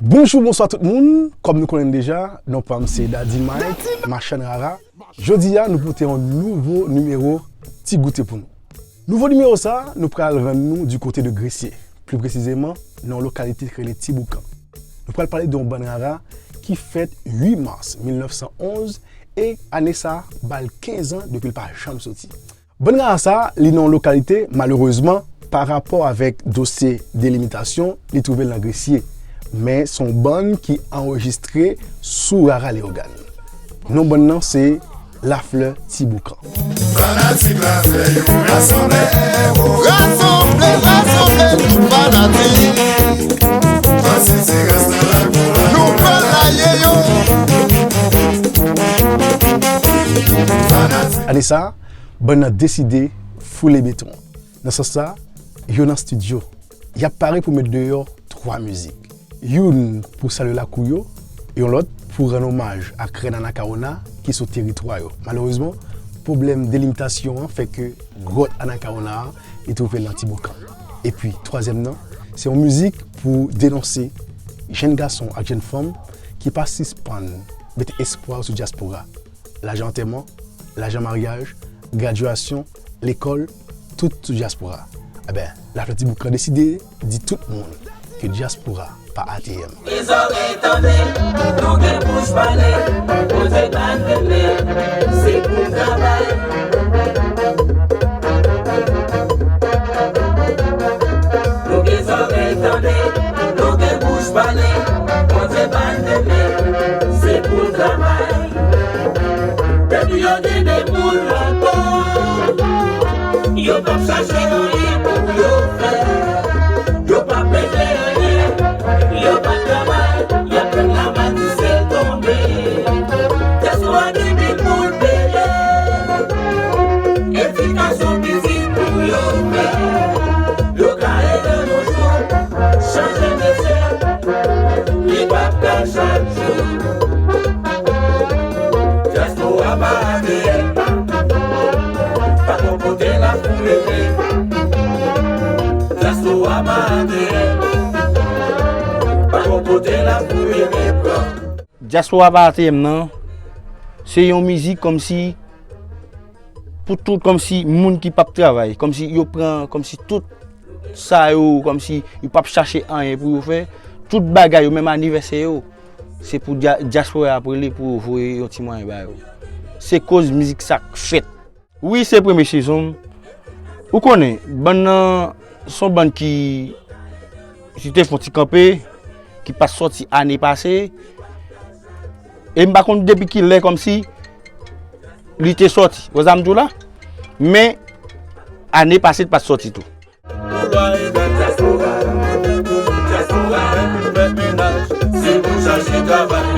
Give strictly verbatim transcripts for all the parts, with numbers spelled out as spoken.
Bonjou, bonswa tout moun. Kòm nou konnen deja, non pa m se Daddy Mike, Machann Rara. Jodi a, nou pote yon nouvo nimewo Ti Goute pou nou. Nouvo nimewo sa, nou pral rann nou di kote de Gresye, pli presizeman nan yon lokalite ki rele Ti Boukan. Nou pral pale de yon bann rara ki fèt uit mas mil nèf san onz e ane sa ba l kenz an depi l pa janm soti. Bann rara sa, li nan yon lokalite, malerezman, pa rapò avèk dosye delimitasyon, li twouve l nan Gresye. Men se yon bann ki anrejistre sou Rara Leyogàn. Non bann nan se Laflè Ti Boukan. Fanatik la fè yo rasanble, rasanble, rasanble tout fanatik. Paske se rasta la nou pral raye yo. Ane sa, bann nan deside foule beton. Nan sans sa, yo nan estidyo. Y ap pare pou met deyò twa mizik. Youn pou salye lakou yo, yon lòt pou rann omaj ak rèn Anakawona ki sou teritwa yo. Malerezman, pwoblèm delimitasyon an fè ke gwòt Anakawona a, li twouve l nan Ti Boukan. Epi, twazyèm nan, se yon mizik pou denonse jèn gason ak jèn fanm ki pa sispann mete espwa yo sou dyaspora. Lajan antèman, lajan maryaj, gradyasyon, lekòl, tout sou dyaspora. Enben, Laflè Ti Boukan deside di tout moun ke dyaspora pa A T M. Gen zòrèy tande, nou gen bouch pale, Bondye ba n renmen, se pou n travay. Nou gen zòrèy tande, nou gen bouch pale, Bondye ba n renmen, se pou n travay. Depi yo gen de moun lakay, yo p ap chache anyen pou yo fè. Yo p ap regle anyen, yo p ap travay, y ap tann lamadisèl tonbe. Dyaspora gen de moun peye, edikasyon pitit pou yo fè. Yo ka ede nou jwenn chanje metye, li p ap ka chak jou. Dyaspora pa A T M, pa gon kote n ap pou rete. Dyaspora pa A T M, pa gon kote n ap pou rete pran. Dyaspora pa A T M nan, se yon mizik kòmsi pou tout, kòmsi moun ki p ap travay, kòmsi yo pran, kòmsi tout sa yo, kòmsi yo p ap chache anyen pou yo fè, tout bagay yo, menm anivèsè yo, se pou dya-, dyaspora ap rele pou yo voye yon ti mwayen ba yo. Se koz mizik sa k fèt. Wi, se premye sezon m. Ou konnen, bann nan se yon bann ki, ki te fè yon ti kanpe, ki pa t sòti ane pase. E m pa konn depi ki lè kòmsi li te sòti. Wè sa m di w la? Men, ane pase, li pa t sòti tou. Pou lwa egal dyaspora, dyaspora fè menaj, se pou chache travay.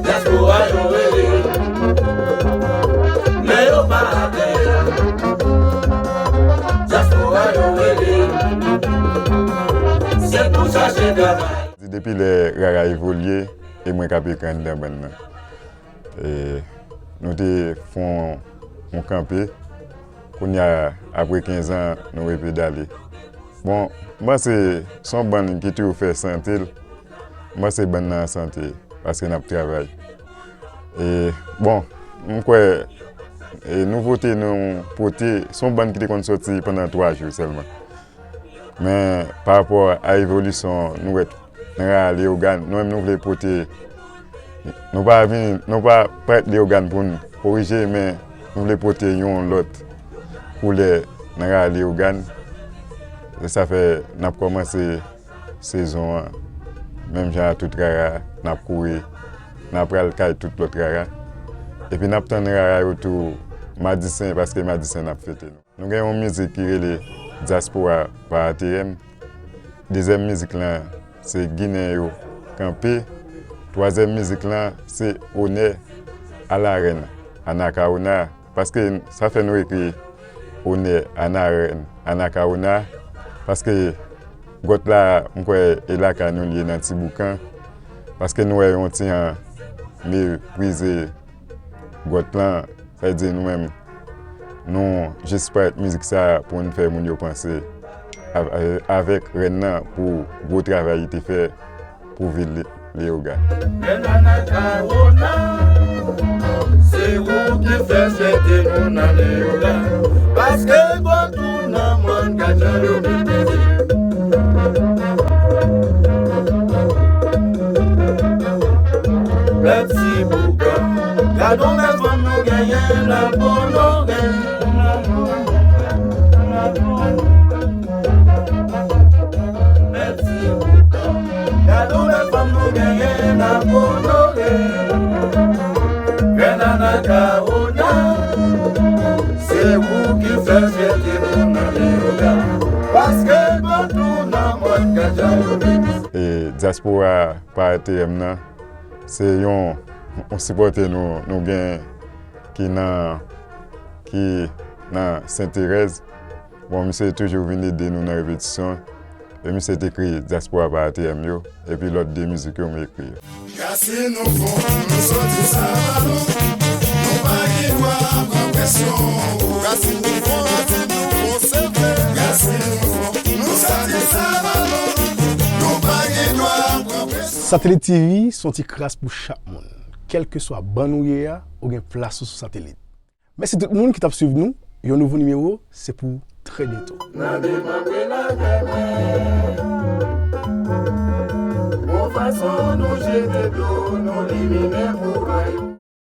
Dyaspora yo rele, men yo pa aplike. Dyaspora yo rele, se pou chache travay. Depi lè Rara evolye, e mwen k ap ekri anndan bann nan. E, nou te fè yon, yon kanpe. Kounye a, apre kenz an, nou repedale. Bon, m panse se yon bann ki toujou fè sante l. M panse bann nan an sante, paske n ap travay. E, bon, m kwè, e, nouvote nou pote, se yon bann ki te konn sòti pandan twa jou sèlman. Men, pa rapò a evolisyon nou wè nan Rara Leyogàn, nou menm nou vle pote, nou pa vin, nou pa parèt Leyogàn pou n korije, men nou vle pote yon lòt koulè nan Rara Leyogàn. Se sa fè n ap kòmanse sezon an, menm jan a tout Rara, n ap kouri, n ap pral kay tout lòt Rara. Epi n ap tann Rara yo tou Madi Sen, paske Madi Sen n ap fete nou. Nou gen yon mizik ki rele Dyaspora pa A T M. Dezyèm mizik lan se Ginen yo kanpe. Twazyèm mizik lan se Onè a la rèn Anakawona. Paske sa fè nou ekri Onè a la rèn Anakawona. Paske gwòt la, m kwè e lakay nou li ye nan Ti Boukan. Paske nou wè yon ti jan meprize gwòt lan, sa vle di nou menm, nou jis parèt mizik sa pou n fè moun yo panse Av- avèk rèn nan pou gwo travay li te fè pou vil Leogàn. Rèn Anakawona, se ou ki fè fyète nou nan Leogàn. Paske gwo tou nan mòn, gad jan yo meprize. Pèp Tiboukan, gad yon bèl fanm nou genyen nan Bonorè. Pèp Tiboukan, gad yon bèl fanm nou genyen nan Bonorè. Rèn Anakawona, se ou ki fè fyète nou nan Leogàn. Paske gwo tou nan mòn, gad jan yo meprize. E dyaspora pa A T M nan, se yon, yon sipòtè nou, nou gen ki nan, ki nan Sent Terèz. Bon, misye toujou vin ede nou nan repetisyon. E misye te kreye Dyaspora pa A T M yo, epi lòt de mizik yo m ekri yo. Rasin nou fon, nou soti Savalon. Nou pa gen dwa pran presyon. Rasin nou fon, rasin nou fon, se vre. Rasin nou fon, nou soti Savalon. Nou pa gen dwa pran presyon. Satelit T V, se yon ti kras pou chak moun. Kèlkeswa bann ou ye a, ou gen plas ou sou Satelit. Mèsi tout moun ki t ap swiv nou. Yon nouvo nimewo, se pou trè byento. Nan demanbre latè mwen. Bon fason nou jete dlo, nou limine pou mwen.